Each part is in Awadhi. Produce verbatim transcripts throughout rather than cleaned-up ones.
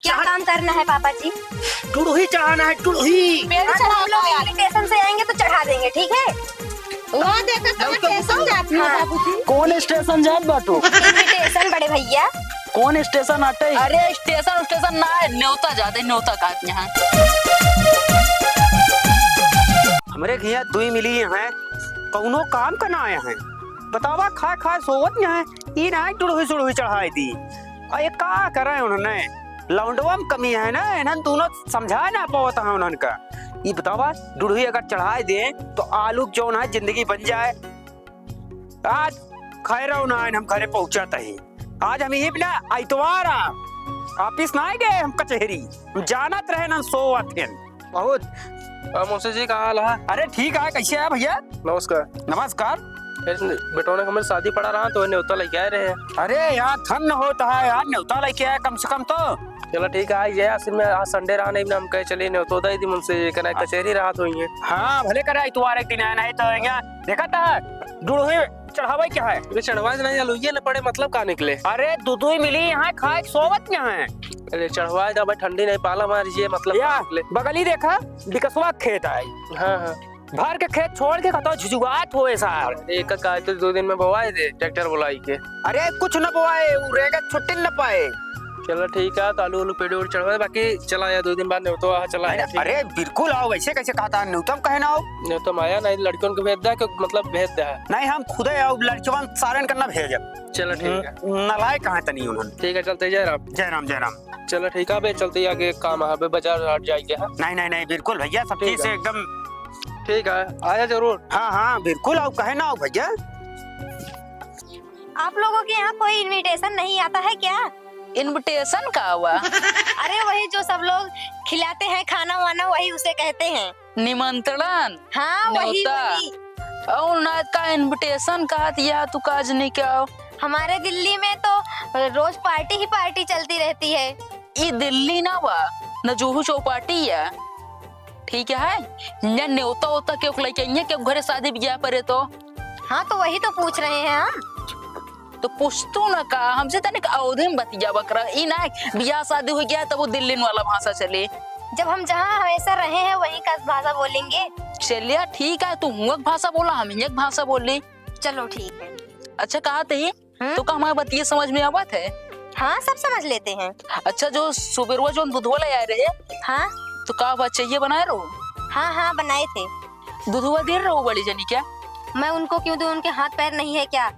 क्या काम करना है पापा जी? डुड़ही चढ़ाना है, डुड़ही। मेरे हाँ, तो हम लोग invitation से आएंगे तो चढ़ा देंगे, ठीक है? वहाँ देखा कहाँ स्टेशन जाती है हाँ। बाबूजी। कौन स्टेशन जात बाटू? Invitation बड़े भैया। कौन स्टेशन आटे? अरे स्टेशन, स्टेशन ना है, न्योता जाते, न्योता का यहाँ। हमरे घिया दुई मिली हैं, कौनो काम का ना आया है। बतावा, खाए खाए सोवत न है, ई ना डुड़ही सुड़ही चढ़ाई दी। अरे का करे उन्होंने, लौंडवा में कमी है ना, इन्हन दोनों समझा ना पावत है उन्हन का। ई बतावा, डुड़ही अगर चढ़ाई दे तो आलू के जौन है जिंदगी बन जाए। आज खैरव ना आइन, हम घरे पहुंचत ही। आज हम इही ना इतवार आ, office ना गए हम कचहरी, जानत रहे ना सोवत हैं। बहुत। और मुंशी जी, का हाल है? अरे ठीक है, कैसे है भैया? नमस्कार। नमस्कार। ए, बेटौने के हमरे शादी पड़ा रहा तो न्योता लेके आए रहे। अरे यार, धन्य होत है यार, न्योता लेके आए कम से कम तो। चलो ठीक है, आई जाए, असल में आज Sunday रहा, नहीं ना हम कहे चलिए न्योता दे दी मुंशी जी, कहना हाँ। कचहरी रहा तो ही है। हाँ, भले करे इतवार एक दिन आया, नहीं तो यहाँ देखा था, डुड़ही चढ़ावे क्या है? अरे चढ़वा देना, या लुइये न पड़े, मतलब का निकले? अरे दुदुई मिली यहाँ, खाए सोवत यहाँ है। अरे चढ़वा दे भाई, ठंडी नहीं पाला मार ये, मतलब या, का निकले? बगली देखा, बिकसवा खेत है। हाँ, हाँ। भर के खेत छोड़ के कतो झुझुआत होए सार। अरे एक का तो दो दिन में बोवाए दे, ट्रैक्टर बुलाई के। अरे कुछ न बोवाए, उ रेगत छुट्टी न पाए। चलो ठीक है, तो आलू, आलू पेड़ उड़ चढ़वा दे, बाकी चला या दो दिन बाद न्योता, हाँ, चला अरे, या, ठीक। अरे बिल्कुल आओ, वैसे कैसे कहता है, न्योता में कहे ना आओ। न्योता में आया नहीं, लड़कियों को भेज दे, कि मतलब भेज दे है। नहीं, हम खुदे आओ, लड़कियों सारन करना भेजब। चलो ठीक है। न-, नलायक कहाँ तनी उन्होंने। ठीक है, चलते जय राम। जय राम, जय राम। चलो ठीक है, अबे चलते ही आगे काम है, अबे बाजार हाट जाएंगे, हाँ? नहीं, नहीं, नहीं, बिल्कुल भैया, सब ठीक चीज से है। एकदम ठीक है, आया जरूर। हाँ, हाँ, बिल्कुल आओ, कहे ना आओ भैया। आप लोगों के यहाँ कोई invitation नहीं आता है क्या? Invitation का हुआ? अरे वही जो सब लोग खिलाते हैं खाना वाना, वही उसे कहते हैं। निमंत्रण? हाँ, वही, न्योता। वही। और ना का invitation कहा दिया, तू काज नहीं क्या हो? हमारे दिल्ली में तो रोज party ही party चलती रहती है। ई दिल्ली ना बा, न जुहू चौपाटी है। ठीक है, न न्योता होता केहू के लइके, इहाँ केहू घरे शादी बियाह परे तो। हाँ, तो वही तो पूछ रहे हैं हम। तो पूछतू न का, हमसे तनिक अवधी में बतिया बकरा। ई ना बियाह शादी हो गया तब वो दिल्ली वाला भाषा चले। जब हम जहाँ हमेशा रहे हैं वहीं का भाषा बोलेंगे। चलिया ठीक है, तू हुआ के भाषा बोला, हम हियाँ के भाषा बोली। चलो ठीक है। अच्छा कहा थे, हम्म? तो का हमारे बतिये समझ में आवत है? हाँ, सब समझ लेते हैं। अच्छा, जो सुबेरवा जो दूधवा ले आए रहे, हाँ। तो का बा, चाहिए बनाए रहो? हाँ, हाँ, बनाए थे। दूधवा दे रहो बड़ी जनी क्या? मैं उनको क्यों दूं, उनके हाथ पैर नहीं है क्या?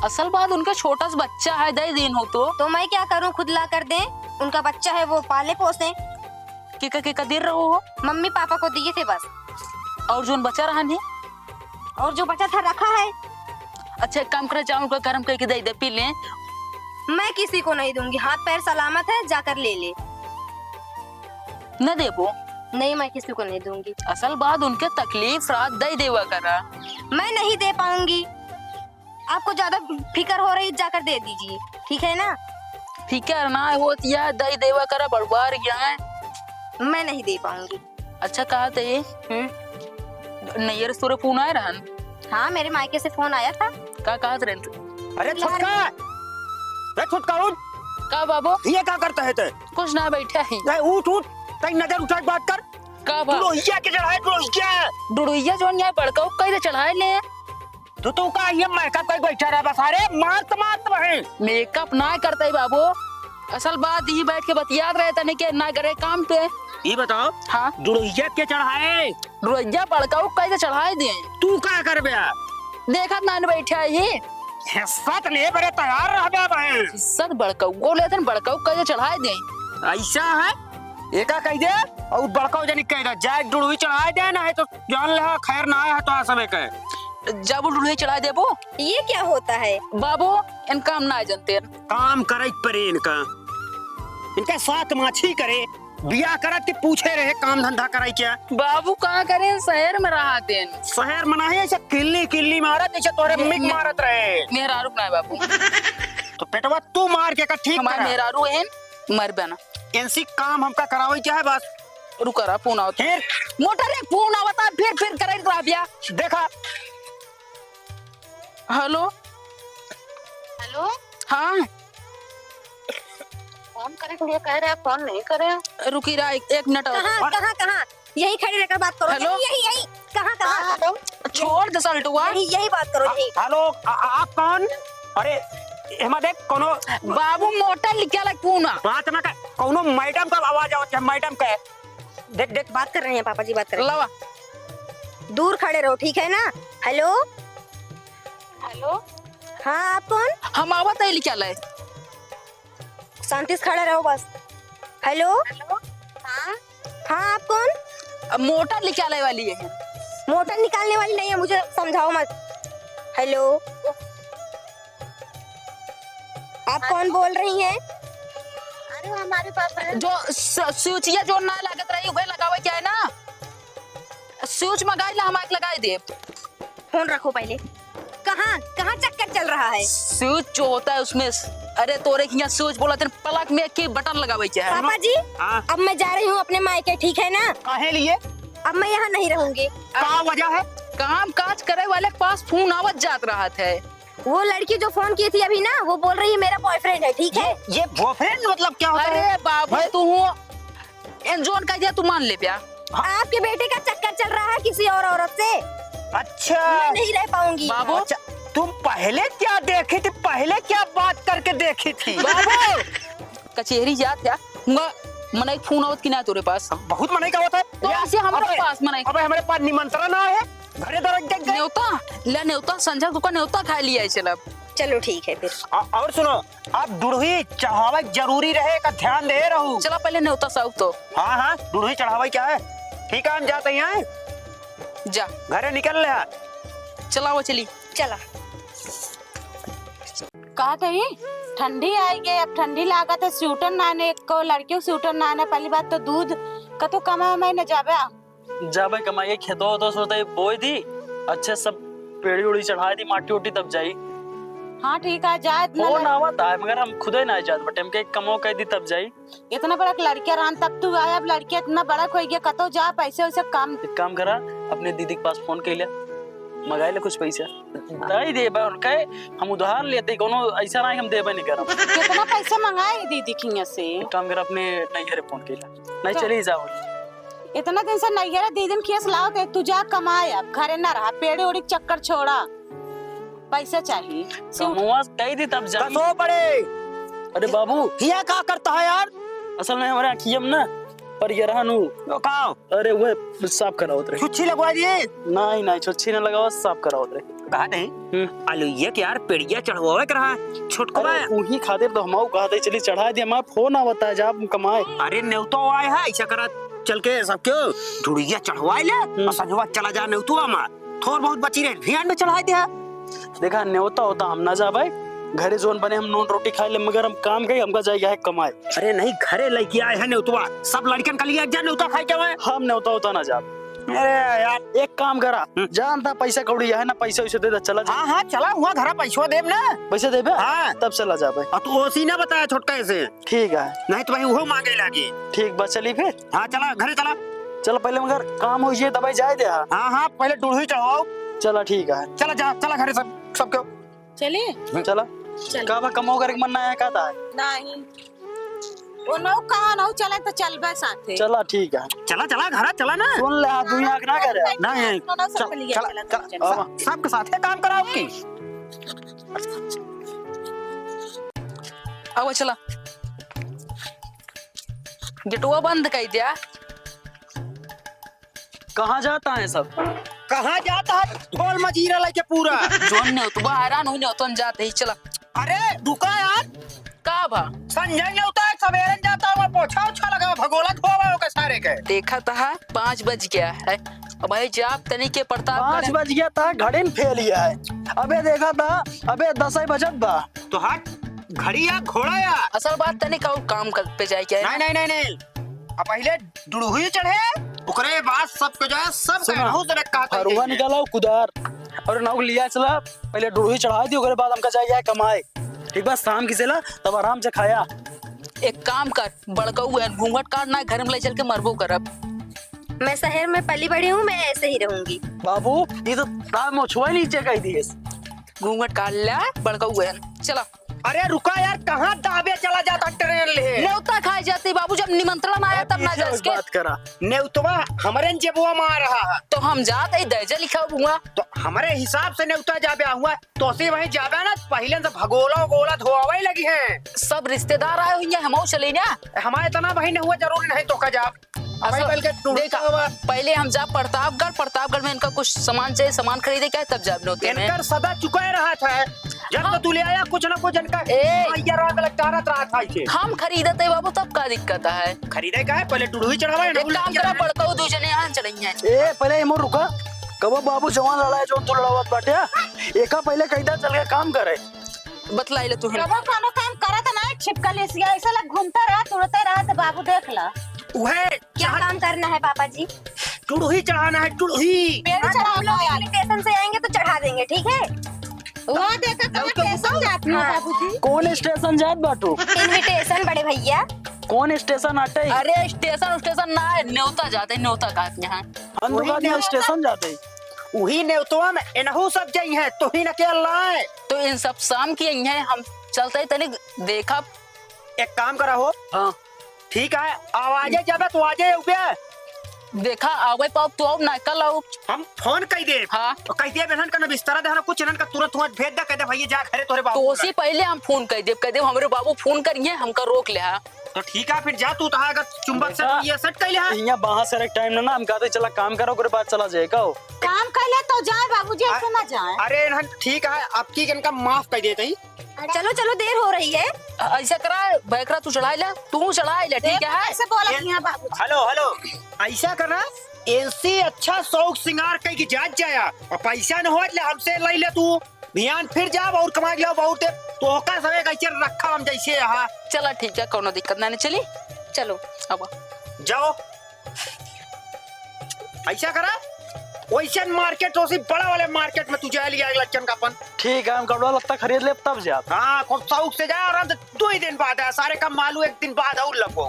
असल बात उनका छोटा सा बच्चा है, दे दिन हो तो। तो मैं क्या करूं, खुद ला कर दें? उनका बच्चा है, वो पाले पोसे। के का, के का दे रहो हो? मम्मी पापा को दिए थे बस। और जोन बचा रहा नहीं? और जो बचा था रखा है। अच्छा, एक काम करे, चावल का गरम करके दे दे, पी ले। मैं किसी को नहीं दूंगी, हाथ पैर सलामत है, जाकर ले ले। न देबो? नहीं, मैं किसी को नहीं दूंगी। असल बात उनके तकलीफ रात दे देवा करा। मैं नहीं दे पाऊंगी, आपको ज्यादा फिकर हो रही, जाकर दे दीजिए, ठीक है ना? फिकर ना होत या, दे देवा करा, बड़ुआर गया है। मैं नहीं दे पाऊंगी। अच्छा, कहा थे ये? हम्म। नैयर से तोरे फोन आए रहन? हाँ, मेरे मायके से फोन आया था। का कहत रहन तू? अरे ला- छोटका, रे छोटका उठ। का बाबू? ये का करता है तै? कुछ ना, बैठा ही। ए, उठ, उठ, तई नजर उठा के बात कर। का बा? डुड़ोहिया के चढ़ाए, डुड़ोहिया। डुड़ोहिया जोन यहाँ बड़का, उ कैसे चढ़ाए ले? तो तू का ये मेकअप कई बैठा रहा बस? अरे मारत मारत वहीं। मेकअप ना करते ही बाबू, असल बात ही बैठ के बतियात रहे तने के ना करे काम पे। ये बताओ, हाँ। डुड़ोहिया के चढ़ाए? डुड़ोहिया बड़काऊ कैसे चढ़ाए दे? तू का करबे? देखत ना बैठा ही। हिस्सा तो ले बरे तैयार रहबे बहन। हिस्सा तो बड़काऊ को लेतन, बड़काऊ कैसे चढ़ाए दे? ऐसा है, एका कह दे और बड़काऊ जनी कह दे, जाए डुड़ोही चढ़ाए दे, ना है तो जान ले, खैर ना आया है तो आ सबे कहे। जब डुड़ोही चढ़ाए देबो। ये क्या होता है? बाबू, इनका हम ना जानते हैं। काम करे परे इनका, इनका साथ माछी करे, बियाह करत के पूछे रहे काम धंधा कराई क्या? बाबू का करे, शहर में रहत हैं। शहर में नहीं, ऐसे किल्ली किल्ली मारत, जैसे तोरे ने-, मिग ने-, मारत रहे। मेहरारू ना है बाबू। तो पेटवा तू मार के का ठीक हमार करा। मेहरारू हैं, मर बना। इनसी काम हमका करावे क्या है बस? रुका रहा, फोन आवत। फिर? मोटर रे, फोन आवता, फिर, फिर करे रहा भैया। देखा। हेलो। हेलो। हाँ। फोन करने के लिए कह रहे हैं, फोन नहीं करे। रुकी रहा, एक, एक मिनट और। कहाँ, कहाँ, कहाँ? यहीं खड़ी रहकर बात करो। हेलो? यहीं, यहीं, यहीं। कहाँ, कहाँ? हाँ, हेलो। छोड़ दे सल्टुआ। यहीं, यहीं बात करो, यहीं। हेलो, आ, आ, आप कौन? अरे, एमा देख, कोनो बाबू मोटर लिखे ला क्यों ना? बात ना कर, कोनो मैडम का आवाज आवत है, मैडम का। देख, देख। बात कर रहे हैं पापा जी, बात कर रहे हैं। लावा। दूर खड़े रहो, ठीक है ना? हेलो? हेलो? हाँ, आप कौन? हम आवत है, लिखे ला है। शांति से खड़ा रहो बस। हेलो? हेलो? हाँ? हाँ, आप कौन? अब मोटर निकालने वाली है। मोटर निकालने वाली नहीं है, मुझे समझाओ मत। हेलो? आप कौन बोल रही हैं? अरे, वो हमारे पास है। जो स-, स्विचिया जो ना लागत रही, वह लगावे क्या है ना? स्विच मंगाई ला, हम आके लगाई देब। फोन रखो पहले। कहाँ, कहाँ चक्कर चल रहा है? स्विच जो होता है उसमें स-, अरे तोरे हियाँ स्विच बोला तेरे पलक में एक ही बटन लगावे के है। पापा जी, हाँ। अब मैं जा रही हूँ अपने मायके, ठीक है ना? काहे लिए? अब मैं यहाँ नहीं रहूंगी। का वजह है? काम काज करे वाले के पास फोन आवत जात रहत है। वो लड़की जो फोन की थी अभी ना, वो बोल रही है मेरा बॉयफ्रेंड है, ठीक है? ये, ये बॉयफ्रेंड मतलब क्या होता है? अरे बाबू, हैं? तू एन जोन कह दिया, तू मान ले प्या। हाँ। आपके बेटे का चक्कर चल रहा है किसी और औरत से। अच्छा। मैं नहीं रह पाऊंगी। बाबू। अच्छा, तुम पहले क्या देखी थी, पहले क्या बात करके देखी थी? बाबू, कचेहरी जात है, हुआ मनई फोन आवत कि ना तोरे पास? बहुत मनई का होता है। तो यार, ऐसे हमारे अबे, पास मनई। अबे, हमारे पास निमंत्रण आए है, घरे दरक देख गए। नेवता, ले नेवता, संझा दुका नेवता खा लिया है, चल अब। चलो ठीक है फिर। आ, और सुनो, अब दुढ़ही चढ़ावे जरूरी रहे का ध्यान दे रहू। चला पहले नेवता साहब तो। हाँ, हाँ, दुढ़ही चढ़ावे क्या है? ठीक है, हम जाते हैं। जा। घरे निकल ले। चला वो चली। चला। कहत हई, ठंडी आई गई, अब ठंडी लागत है, स्वेटर नाने, एको लड़कियों के स्वेटर नाने। पहली बात तो दूध, कतो कमाए में न जाबे। जाबे कमाइए, खेतो होतो सोते बोई दी, अच्छे सब पेड़ी उड़ी चढ़ाई दी, माटी उटी तब जाई। हाँ, ठीक है, जा, इतना फोन लड़- आवत है, मगर हम खुदे ना जात बटे, हमके कमो कह दी तब जाई। इतना बड़ा लड़किया रहन तब तू आया, अब लड़किया इतना बड़ा हो गया, कतो जा, पैसे वैसे काम। एक काम करा, अपने दीदी के पास फोन कइले, मंगाई ले कुछ पैसा, दे देबे उनके, हम उधार लेते, कोनो ऐसा नहीं हम देबे नहीं करब। कितना पैसा मंगाए दीदी खिया से? एक काम करा, अपने नैहरे फोन कइले, नहीं का? चली जाओ। इतना दिन से नैहरे दीदी खिया से लाओ थे, तू जा कमाए, अब घरे ना रहा, पेड़े उड़ी के चक्कर छोड़ा, पैसा चाहिए। कमवा कह दी तब जाई। कसो पड़े। अरे बाबू। हिया का करता है यार? असल में हमारे अखियम ना पर ये रहनु। ओ, का? अरे, वह साफ करावत रहे। छुच्छी लगवा दिए? नहीं, नहीं, छुच्छी ना लगावा, साफ करावत रहे। कहा नहीं? हम्म। आलू ये कि यार, पेड़िया चढ़वावे के रहा, छोटकवा। अरे, उही खातिर तो हमहू कहा थे, चली चढ़ा दिया, मैं फोन आवत है, जा कमाए। अरे, नेवतो आए है, ऐसा करा, चल के सबके ढुड़िया चढ़वाए ले, हम्म। और संझवा चला जा नेवतुआ में, थोर बहुत बची रहे, भियान में चढ़ाए दे। देखा, नेवता होता हम ना जाबे, घरे जोन बने हम नून रोटी खाए ले, मगर हम काम गए, हमका जाए है कमाए। अरे नहीं, घरे लेके आए हैं नेवतवा, सब लड़कन का लिए एक जन नेवता खाए के आवे। हम नेवता होता ना जाब। अरे यार। एक काम करा, हम्म। जानता पैसा कौड़ी है ना, पैसा वैसे दे दे, चला जा। हाँ, हाँ, चला, हुआ घरा पैसवा देब ना। पैसा देबे? हाँ। तब चला जाबे। और तू ओसी ना बताया छोटका ऐसे। ठीक है। नहीं तो भाई वो मांगे लागी। ठीक बा, चली फिर। हाँ, चला, घरे चला। चल, पहले मगर काम हो जाए, तब जाए दे। हाँ, हाँ, पहले डुढ़ी चढ़ाओ। चला, ठीक है। चला, जा, चला घरे सब, सबके। चली? चला। चल। का बा, कमाओ करे के मन ना है, का था? नहीं। वो नौ कहा नौ चले तो चलबे साथे। चला, ठीक है। चला, चला, घरा चला ना। सुन ले, हाथ दुनिया के ना करे। नहीं, नहीं। नौ, नौ सब चल, के लिए चला, चला, चला, चला। चला। सबके साथे काम कराओ की। अब चला। गेटवा बंद कर दिया। कहाँ जाता है सब? कहाँ जाता है? ढोल मजीरा लेके पूरा। जोन नेवतवा हैरान हुई, नेवतन जाते ही चला। अरे, रुका यार। का भा? संजय नेवता है, सवेरन जाता हुआ पोछा उछा लगा, भगोला धोवा ओके सारे के। देखा तो है, पाँच बज गया है। अब भाई जाप तनी के पड़ता पाँच बज गया था, घड़ी में फेल ही है। अबे देखा था, अबे दस ही बजत बा। तो हट, घड़ी या घोड़ा या? असल बात तनिक और काम कर पे जाए क्या है? नहीं, नहीं, नहीं, नहीं। अब पहले डुड़हुई चढ़े, ओकरे बाद सबके जो है, सब सुना, कहूँ से रखा था फरुआ ये। निकाला, कुदार और नाव लिया चला, पहले डुड़हुई चढ़ा दी, ओकरे बाद हमका जाए, जाए कमाए। ठीक बा, शाम की सेला तब आराम से खाया। एक काम कर, बड़कऊ है, घूंघट काट ना, घर में ले चल के मरबो करब। मैं शहर में पली बड़ी हूँ, मैं ऐसे ही रहूंगी। बाबू, ये तो दाल मोछुआ नीचे कह दिए। घूंघट काट ला, बड़कऊ है, चला। अरे रुका यार, कहाँ दाबे चला जाता ट्रेन ले? नेवता खाए जाती बाबू, जब निमंत्रण आया तब ना जा सके। बात करा, नेवतवा हमरे जेबवा में आ रहा है। तो हम जात ही दर्जा लिखा हुआ। तो हमरे हिसाब से नेवता जाबे हुआ, तो से वहीं जाबे ना, पहिले से भगोला गोला धोआवे लगी हैं। सब रिश्तेदार आए हुए हैं, हमहू चली ना। हमारे इतना बहिन हुआ जरूरी नहीं तो का जाब। अब अच्छा, बल्कि टूटता देखा, हुआ। पहिले हम जाब प्रतापगढ़, प्रतापगढ़ में इनका कुछ सामान चाहिए, सामान खरीदे क्या है, तब जाब नोते में। इनकर सदा चुकाए रहा था, जब हाँ। तो तू ले आया कुछ ना कुछ इनका ए। भैया रात लटकारत रहा था इसे। हम खरीदते बाबू, तब का दिक्कत है? खरीदे का है, पहिले टुड़ुही चढ़ावा है, एक ना काम करा, लटकारा। बड़काऊ दू जने यहाँ चढ़ी हैं। ए, पहिले एमो रुका, कबो बाबू जवान लड़ाए, जौन तू लड़ावत बाटे, एका पहिले कैदा चल के काम करे। बतलाई ले तू है। कबो कोनो काम करत ना, छिपकल एसिया ऐसे लग घूमता रहा, तुड़ते रहा, तो बाबू देख ला। उहे क्या काम करना है पापा जी? टुड़ुही चढ़ाना है, टुड़ुही। मेरे हम लोग स्टेशन से आएंगे तो चढ़ा देंगे, ठीक है? वहाँ देखा कहाँ लौट के स्टेशन घुसाओ। जात ना हाँ। बाबूजी। कौन स्टेशन जात बाटू? इनविटेशन बड़े भैया। कौन स्टेशन आटे? अरे स्टेशन, स्टेशन ना है, न्योता जाते, न्योता कहत यहाँ। हम वही दुकान में न्योता। स्टेशन जाते। वही न्योतवा में इनहू सब जाई हैं, तो ही न के अल्लाह है। तो इन सब शाम की आई हैं, हम चलते ही तनिक देखा। एक काम करा हो। हाँ। ठीक है, आवाजे जाबे तो आजे उबे। देखा, आवे पाओ तो आओ, ना कल आओ। हम फोन कई दे। हाँ। तो कई दे, इन्हन का ना बिस्तरा दे, ना कुछ, इन्हन का तुरंत हुआ भेज दे, कह दे, "भैया जा घरे तोरे बाबू तो उसी बुलाए।" पहिले हम फोन कई देब, कह देब, "हमरे बाबू फोन करिए, हमका रोक ले हा।" तो ठीक है, फिर जा तू, तहा अगर चुंबक से देखा, ये सेट कई ले हा। यहाँ बाहर से टाइम ना, ना, हम कहते चला काम करो, ओकरे बाद चला जाए, कहो। काम कर ले तो जाए बाबूजी, ऐसे ना जाए। अरे इन्हन ठीक है, अब की इनका माफ कई देते ही। चलो, चलो, देर हो रही है। अ-, ऐसा करा, बैकरा तू चढ़ाई ले, तू चढ़ाई ले, ठीक है? ऐसे बोला ये कि यहाँ बाबू। हेलो, हेलो, ऐसा करा, इनसे अच्छा शौक सिंगार कई के जात जाया, और पैसा न हो ले हमसे लई ले तू, बिहान फिर जाब और कमा के लाओ बहुत है, तो ओका सबे कैसे रखा हम जैसे यहाँ। चला ठीक है, कोनो दिक्कत ना, नहीं चली, चलो अब जाओ। ऐसा करा, वैसन मार्केट, उसी बड़ा वाले मार्केट में तू जाए लिया लच्चन का अपन। ठीक है, हम कपड़ा लत्ता खरीद लेब तब जाब। हाँ, खूब शौक से जा, आराम से दो ही दिन बाद आ, सारे का मालू एक दिन बाद और लगो।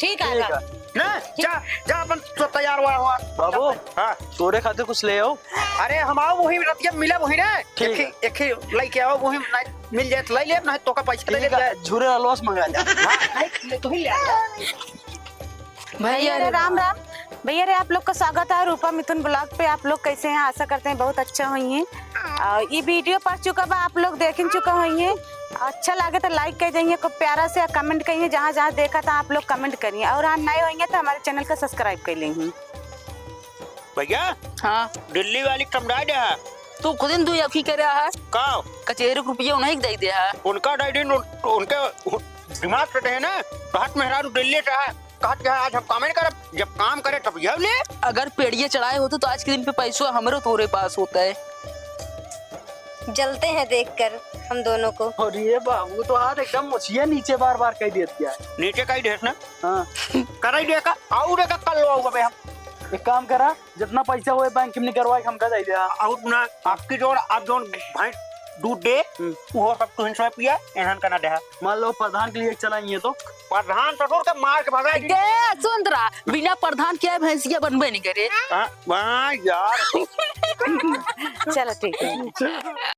ठीक है, ठीक है। ना? जा, जा अपन सब तैयार हुआ हुआ। बाबू, हाँ। तोरे खातिर कुछ ले आओ। अरे हम आओ वही रतिया मिला वही ना। ठीक एक ही, है। एक ही लेके आओ वही ना, मिल जाए तो ले ले, ना तो का पैसा दे ठीक दे। है, झूरे अलवास मंगा ले। हाँ, ले तो ही ले आ। भैया भैया रे रे राम राम। भैया रे, आप लोग का स्वागत है रूपा मिथुन ब्लॉग पे। आप लोग कैसे हैं? आशा करते हैं बहुत अच्छा होइहैं। और ये वीडियो पड़ चुका बा, आप लोग देख चुका होइहैं। अच्छा लागे तो लाइक कर देइहैं, खूब प्यारा से कमेंट करिहैं, जहाँ जहाँ देखा था आप लोग कमेंट करिहैं। और हाँ, नए होइहैं तो हमारे चैनल का सब्सक्राइब कर लेइहैं। भैया। हाँ। दिल्ली वाली समझा दे है। तू खुद ही तू यकी करे है। का? कचेहरी के रुपया उन्हीं के दे दे है। उनका दे दिन उन-, उनके दिमाग से दे ना, कहत मेहरारू दिल्ली से है, कहत के आज हम कामे न करब, जब काम करे तब यह ले। अगर पेड़िए चढ़ाए होते तो आज के दिन पे पैसो हमरो तोरे पास होता है। जलते हैं देखकर हम दोनों को। अरे बाबू, तो आज एकदम मुछिया नीचे बार बार कह देत क्या है? नीचे कह देत ना। हाँ। कराई दे का, आऊ दे का, कल लो आऊ अबे हम। एक काम करा, जितना पैसा हुए बैंक में निकलवा के हमका दे दे। आऊ ना, आपकी जोड़, आप जोन भैंस दूध दे, हम्म। वो सब तुहिन से पिया, एहन का ना देहा। मान लो प्रधान के लिए चलाइए तो। प्रधान ससुर के मार के भगाई दी। दे, सुन तरा, बिना प्रधान के भैंसिया बनबे नहीं करे। हाँ, वाह यार। चलो ठीक है।